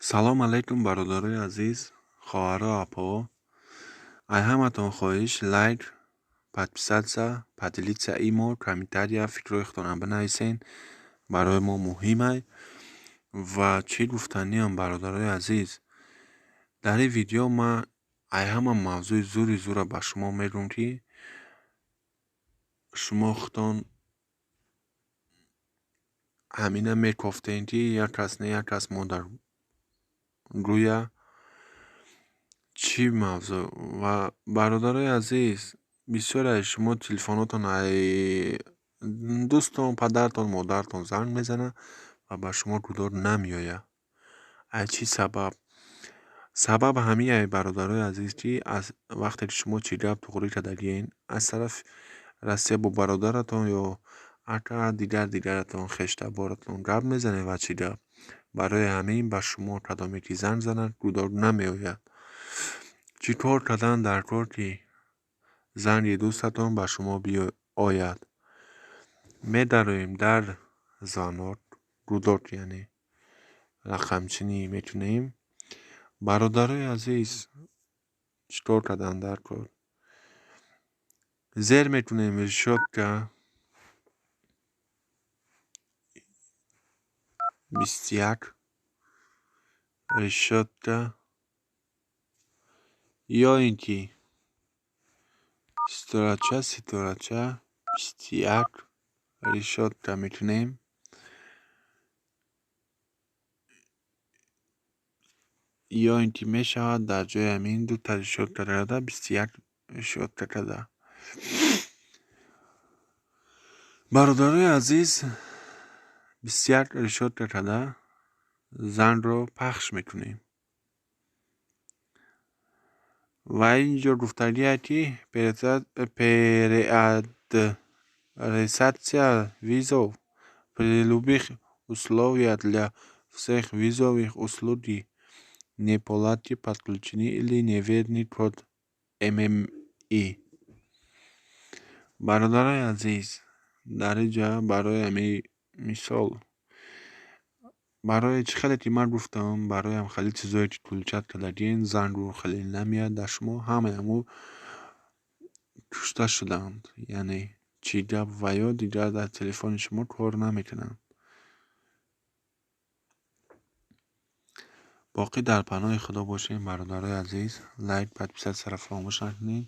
Салом алейкум, бародарои азиз, хоҳаро, апаҳо. Ай ҳаматон хоҳиш: лайк, подписаться, поделиться имо, комментария, фикрҳои худтонам бинависен, барои мо муҳимай. Ва чӣ гуфтаниам, бародарои азиз, дар ин видео ман ай ҳама мавзӯи зури зура ба шумо мегӯм, ки шумо худтон ҳамина мекофтем, ки як кас не, як кас модар гӯя чӣ мавзӯъ. Ва, бародарои азиз, бисёре аз шумо телефонотон ай дӯстон, падартон, модартон занг мезанад ва ба шумо гудор намеояд. Ай чӣ сабаб? Сабаб ҳамин, бародарои азиз, ки аз вақте ки шумо чӣ гап туғрӣ кардагиен, аз тарафи Россия бо бародаратон ё ака, дигар дигаратон, хештаборатон гап мезанед ва чӣ гап, барои ҳамин ба шумо кадоме ки занг занад, гудор намеояд. Чӣ кор кардан дар кор, ки занги дӯстатон ба шумо биояд? Медароем дар звонок, гудок, яъне рақамчинӣ мекунем. Бародарои азиз, чӣ кор кардан дар кор? Зер мекунем решётка 21 решётка ё ин ки ситорача ситорача 21 решётка мекунем, ё ин ки мешавад дар ҷои ҳамин дута решётка карда, 21 решётка карда. Бародарои азиз, 21 решётка карда зангро пахш мекунем. Ва инҷо гуфтагие, ки переадресация вызов при любых условиях для всех вызовов услуги неполадки подключены или неверный код ММИ. Бародарои азиз, дар инҷа барои ҳамин мисол, барои чӣ хеле ки ман гуфтам, барои ҳам хеле чизое ки включать кардагиен, зангу хеле намеяд дар шумо, ҳамаи ҳамо кушта шудаанд, яъне чӣ гап, ва ё дигар дар телефони шумо кор намекунанд. Боқӣ дар паноҳи Худо бошем, бародарои азиз. Лайк, подписаться ро фаромӯш накунед.